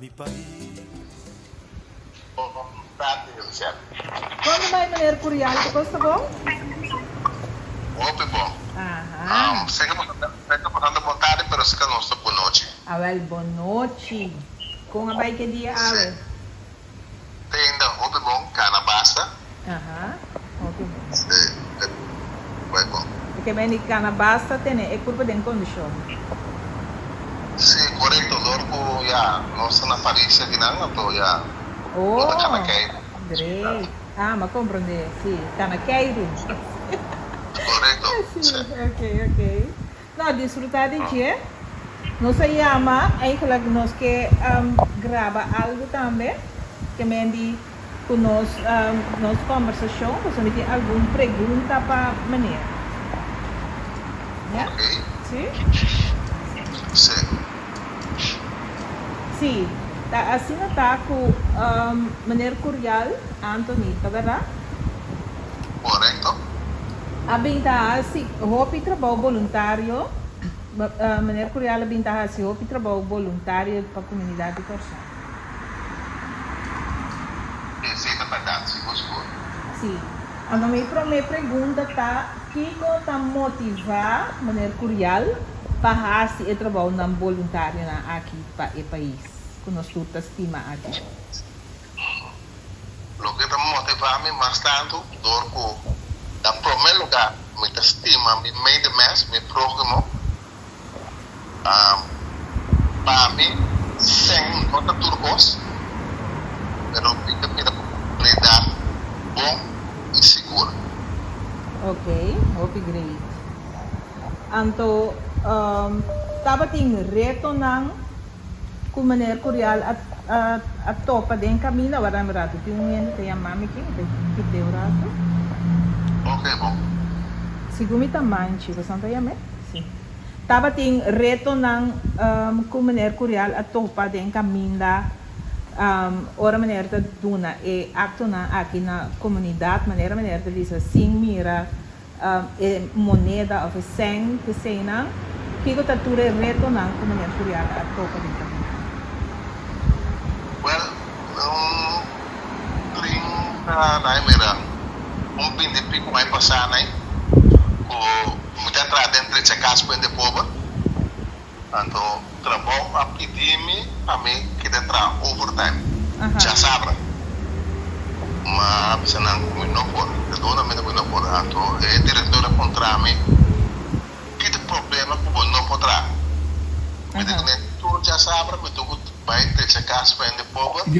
mi pais. Bon tardi, Richard. Kon ta bai, meneer Curial? Tur kos ta bon? Hopi bon. Aha. Sé ke boso ta bon tardi, pero si ke nos ta bon nochi. Awel, bon nochi. Kon a bai ke dia awe? Te ainda hopi bon, kana basta. Aha, hopi bon. Sí, bai bon. E ke men di kana basta tene e kurpa den kondishon. Sí, korekto, dor ku ya nos ta na Paris akinan, anto ya no ta kana Oh, keiru. great. Ah, m'a komprondé, sí, kana keiru. Korekto, Sí, sí. ok, ok. No, disfruta di dje. Nos a yama, eigenlijk nos ke graba algu tambe, ke men di ku nos nos kombersashon, pasobra mi tin algun pregunta pa meneer. Ya? Ok. Si? Si. Si, ta asina ta ku meneer Curial Anthony, ta bèrdat? Korekto. A bin ta hasi hopi trabou boluntario. Meneer Curial a bin ta hasi hopi trabou boluntario pa komunidat di Kòrsou. Esei ta bèrdat, sigur sigur. Sí. Anto mi promé pregunta ta, kiko ta motivá meneer Curial pa hasi e trabounan boluntarionan aki pa e pais ku nos tur ta stima aki? Loke ta motivá mi mas tantu dor ku na promé lugá mi ta stima mi medemens, mi próhimo. Pa mi sèn no ta tur kos, pero mi ta mira ku komunidat bon i sigur. Ok, hopi great. Anto tabatin retonan Ku meneer Curial a a topa den kaminda wara un ratu tin un hende ta yama mi aki mi ta kite un ratu. Ok bon. Sigun mi ta manchi boso ta yam'e? Si. Tabatin retonan ku meneer Curial a topa den kaminda ora meneer ta duna e aktonan aki na komunidat manera meneer ta bisa sin mira E moneda of e sèn p'eseinan? Kiko ta tur e retonan ku Meneer Curial a topa den kaminda? Wèl, un 30 nai mira, un binti i piku aña pasá nai, ku mi ta traha den drecha kas ku hende pober. Anto trabou a pidi mi pa mi keda traha overtime djasabra. Ma a bisa nan ku mi no por, redondamente ku mi no por. Anto e direktor a puntra mi, Ki ta problema ku bo no por traha? Mi di kuné, Tur djasabra mi tin ku bai drecha kas pa hende pober i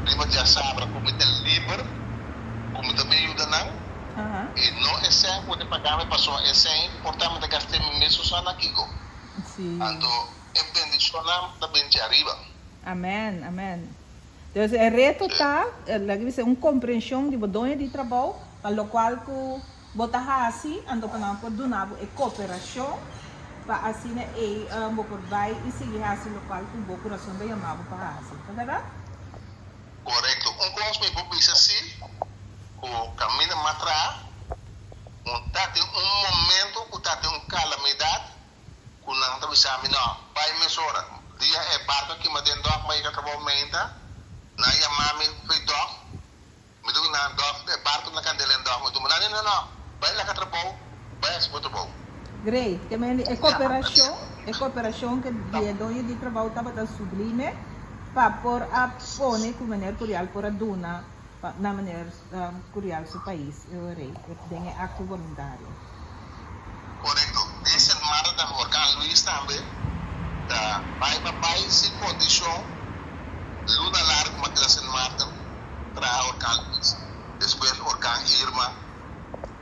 riba djasabra ku mi ta liber ku mi ta bin yuda nan. I no e sèn ku bo ta paga mi pasobra e sèn por ta mi ta gast'é mi mes usa na kiko. Anto e bendishonnan ta bin dje ariba. Amen, amen. Dus e reto ta, laga bisa un komprenshon di bo doño di trabou pa lokual ku bo ta hasi, anto pa nan por duna bo e koperashon pa asina ei bo por bai i sigui hasi lokual ku bo kurason ta yama bo pa hasi. Ta bèrdat? Korekto. Un kos mi por bisa si, ku kaminda mas traha, un ta tin un momento ku ta tin un kalamidat ku nan ta bisa mi no, bai mesora. Dia e barko a kima den dòk, mi a yega trabou meinta, nan a yama mi fo'i dòk, mi di ku nan, dòk, e barko na kandela den dòk, mi di ku nan, no, no, bai laga trabou, bai hasi bo trabou. Great. Ke mende e koperashon, e koperashon ke di e doño di trabou tabata sublime pa por a pone ku meneer Curial por a duna pa na meneer Curial su pais e ora ei den e akto boluntario. Korekto. Den Sint Maarten ta Horcan Luis tambe ta bai pa bai sin kondishon luna largu ma keda Sint Maarten traha Horcan Luis despues Horcan Irma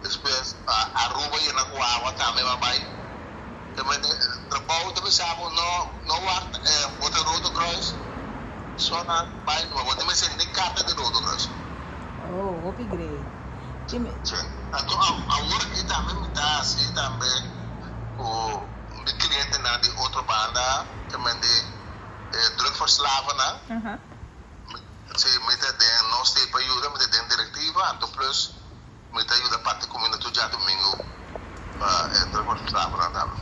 despues Aruba yena ku awa tambe ma bai. Trabou ta bisa bo no no wak bo ta Rode Kruis so nan bai numa bo ta mester ni karta di Rode Kruis. Oh hopi great. Si anto awor aki tambe mi ta hasi tambe ku mi klientenan di otro banda ta mende e drugverslaafdenan si mi ta den nos stay pa yuda mi ta den direktiva anto plus Mi ta yuda parti cuminda tur djadumingu pa e drukverslaafdenan tambe.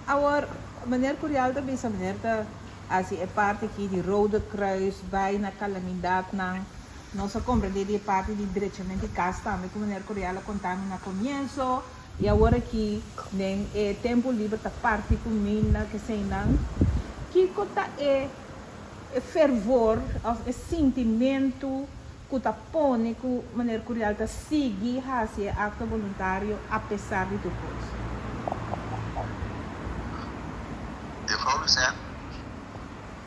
Awor, meneer Curial ta bisa, meneer ta. hasi e parti aki di Rode Kruis bai na kalamidatnan. Nos a komprendé di e parti di drechament di kas tambe ku meneer Curiel a konta mi na komienso. I awor aki den e tempu liber ta parti kuminda keseinan. Kiko ta e e fervor òf e sintimentu ku ta pone ku meneer Curiel ta sigui hasi e akto boluntario apesar di tur kos? Juffrouw Lucette,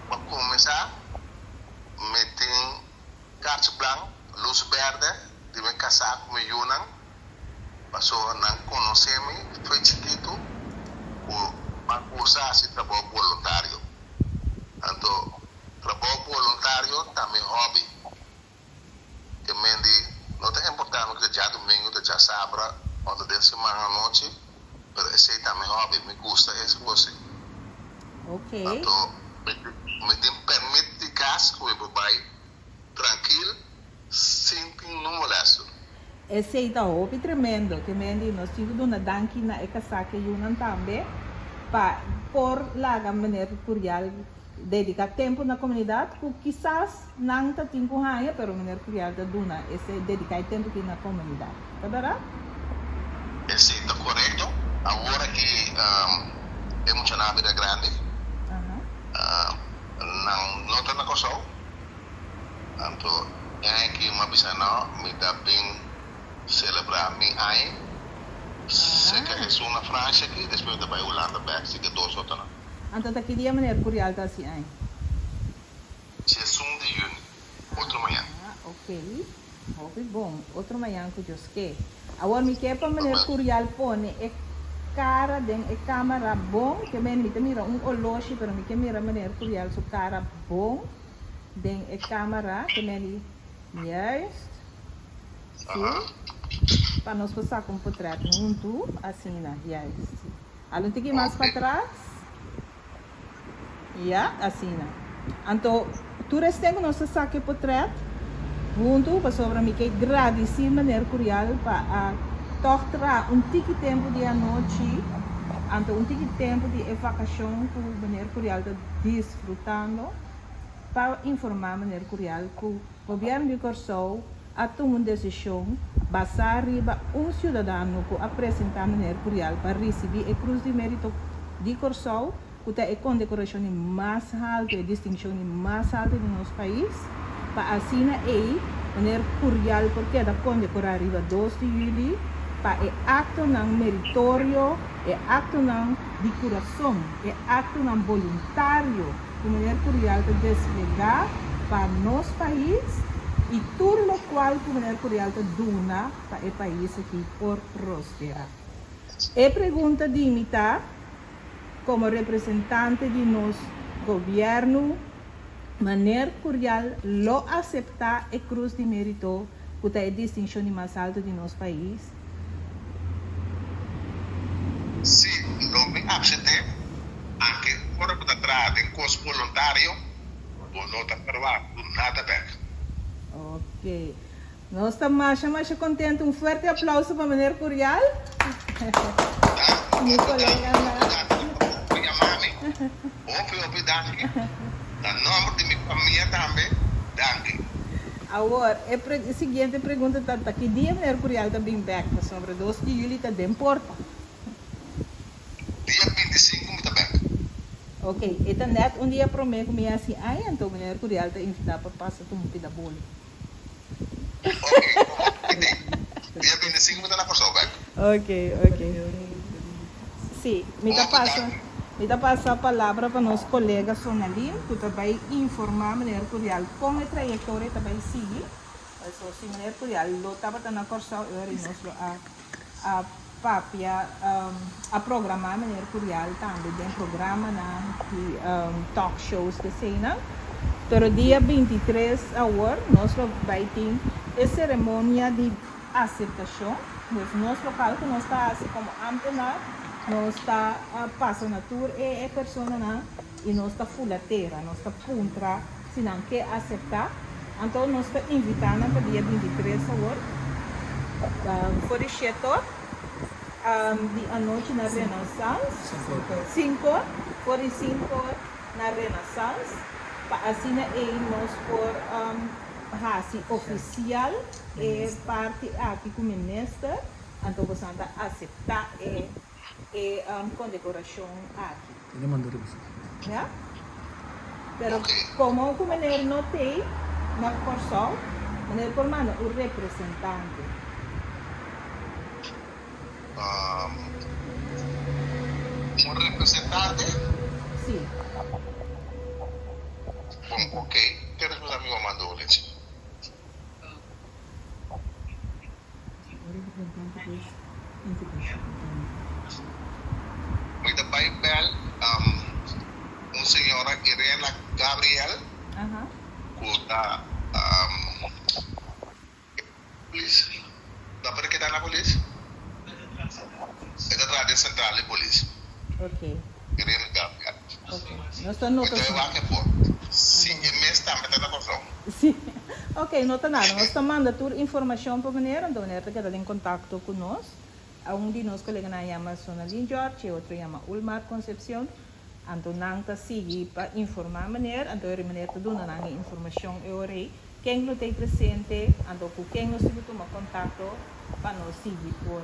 Pa kuminsá mi tin karchi blank, lus bèrdè di mi kasá ku mi yunan. Pasobra nan konosé mi fo'i chikitu ku m'a gusta hasi trabou boluntario. Anto trabou boluntario ta mi hòbi. Ke men di no ta importá mi ku ta djadumingu, ta djasabra òf ta den siman anochi, pero esei ta mi hòbi, mi gusta e kos ei. Anto mi tin pèrmit di kas ku mi por bai trankil sin tin nun molesto. Esey ta hopi tremendo, ke men di nos tin ku duna danki na e kasá ke yunan tambe pa por laga meneer Curial dedica tempo na comunidad ku kisas nan ta tin ku haña pero meneer Curial ta duna ese dedica e tempo aki na comunidad. Ta berdad? Esey ta corecto. Awor aki e muchanan a bira grandi. Nan no ta na Kòrsou. Anto e aña aki mi a bisa no, mi ta bin selebrá mi aña serka esun na Francia aki, despues mi ta bai Hulanda bèk serka dos otronan. Anto ta ki dia meneer Curial ta hasi aña? Diesun di yüni, otro mañan. Ah, ok. Hopi bon. Otro mañan ku Dios ke. Awor mi ke pa meneer Curial pone e kara den e kamera bon, ke men mi ta mira un oloshi pero mi ke mira meneer Curial su kara bon. Den e camera te medi juist si pa nos por saca un potret hunto asina juist si hala un tiki mas patras ya asina anto tur esten cu nos ta saca e potret hunto pasobra mi ke gradici meneer Curial pa a toch traha un tiki tempo di anochi anto un tiki tempo di e vacacion cu meneer Curial ta disfrutando. Pa informá Meneer Curial ku Gobièrnu di Kòrsou a tuma un desishon basá riba un siudadano ku a presentá Meneer Curial pa risibí e Krus di Mérito di Kòrsou, ku ta e kondekorashon di mas haltu, e distinshon di mas haltu di nos pais, pa asina ei Meneer Curial por keda kondekorá riba dos di yüli pa e aktonan meritorio, e aktonan di kurason, e aktonan boluntario. Ku Meneer Curial ta desplegá pa nos pais i tur lokual ku Meneer Curial ta duna pa e pais aki por prosperá. E pregunta di mi ta, komo representante di nos gobièrnu, Meneer Curial lo aseptá e Krus di Mérito ku ta e distinshon di mas altu di nos pais? Sí, lo mi aksept'é. Anke ora bo ta traha den kos boluntario, bo no ta ferwagt nada bek. Ok. Nos ta masha masha contento. Un fuerte aplauso pa meneer Curial. Mi coleganan. Danki pa yama mi. Hopi hopi danki. Na nomber di mi famia tambe, danki. Awor, e pre siguiente pregunta ta, ta ki dia meneer Curial ta bin bek? Pasobra dos di juli ta den porta. Dia 25 mi ta bek. Ok, e ta net un dia prome ku mi hasi aña, anto meneer Curial ta invita pa pasa tuma un pida boli. Ok, hopi di. Dia 25 mi ta na Kòrsou bek. Ok, ok. Si, mi ta pasa, mi ta pasa palabra pa nos kolega Sonalin ku ta bai informa meneer Curial kon e trayektoria ta bai sigui. Paso si meneer Curial lo tabata na Kòrsou e ora nos lo a a papia, a programá meneer Curial tambe den programanan di talk shows eseinan. Pero dia 23 awor nos lo bai tin e seremonia di aseptashon. Dus nos lokal ku nos ta hasi komo ámtenar, nos ta pasa na tur e personanan i nos ta fula tera, nos ta puntra si nan ke aseptá. Anto nos ta invitá nan pa dia 23 awor, for di shetor di anochi na Renaissance, sinkor, for di sinkor. na Renaissance pa asina ei nos por hasi ofisial e parti aki ku minister, anto boso ta aseptá e e kondekorashon aki. Ya? Pero komo ku meneer no t'ei na Kòrsou, meneer por manda un representante. Un representante? Sí. Bon, ok. Ke responsabilidad mi bo manda Olensi? Un representante pues invitacion tambe. Mi ta bai bel un señora Irena Gabriel cu ta Polis, no por keda na polis? E ta traha den sentral di polis. Ok. Irene Gabriel. Ok. Nos ta nota Mi ta su. wak e por. Si e mes tambe ta na Kòrsou. Si. Ok, no ta nada. Nos ta manda tur informashon pa meneer, anto meneer ta keda den kontakto ku nos. Un di nos koleganan yama Sonalin George, e otro yama Ulmar Concepcion. Anto nan ta sigui pa informá meneer, anto e meneer ta duna nan e informashon e ora ei. Ken lo ta ei presente, anto ku ken nos tin ku tuma kontakto pa nos sigui por,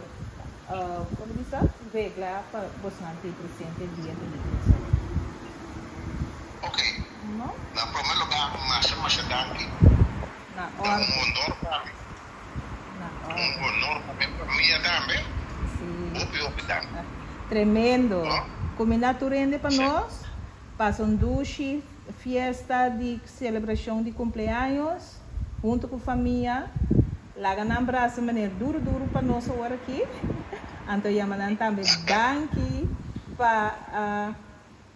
komo bisa, regla pa bosnan ta ei presente dia di Kòrsou. Ok. No? Na prome lugá, masha masha danki. Na Ta un orde. honor pa mi. Na Un orde. honor pa mi famia tambe. Sí. Hopi hopi danki. Tremendo. No? Kuminda tur hende pa Sí. nos. Pasa un dushi fiesta di selebrashon di kumpleaños huntu ku famia. Laga nan brasa meneer duru duru pa nos awor aki. Anto yama nan tambe danki pa a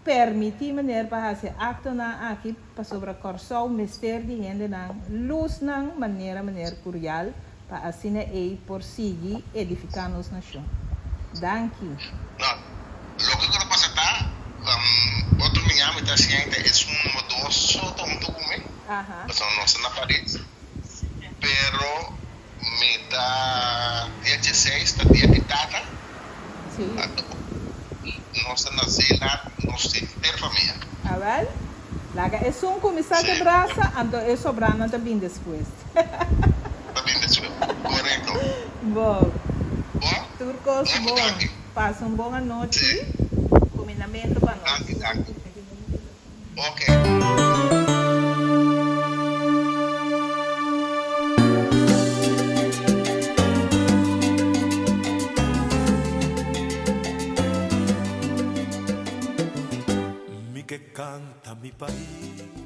permiti meneer pa hasi e aktonan aki pasobra Kòrsou mester di hendenan lusnan manera meneer Curial pa asina ei por sigui edifiká nos nashon. Danki. No, loke ku ta pasa ta, otro miña mi ta siente esun number dos so ta hunto ku mi, pasobra nos ta na Paris, pero mi ta dia dieseis ta dia di tata, anto nos ta na Zeeland, nos tin henter famia. Awel, laga esun kuminsá ke brasa, anto e sobranan ta bin despues. Ta bin despues, korekto. Bon. Bon, Tur kos hopi bon. danki. Pasa un bon anochi. Sí. Kumindamentu pa nos. Danki, danki. Ok. Mi ke kanta mi pais.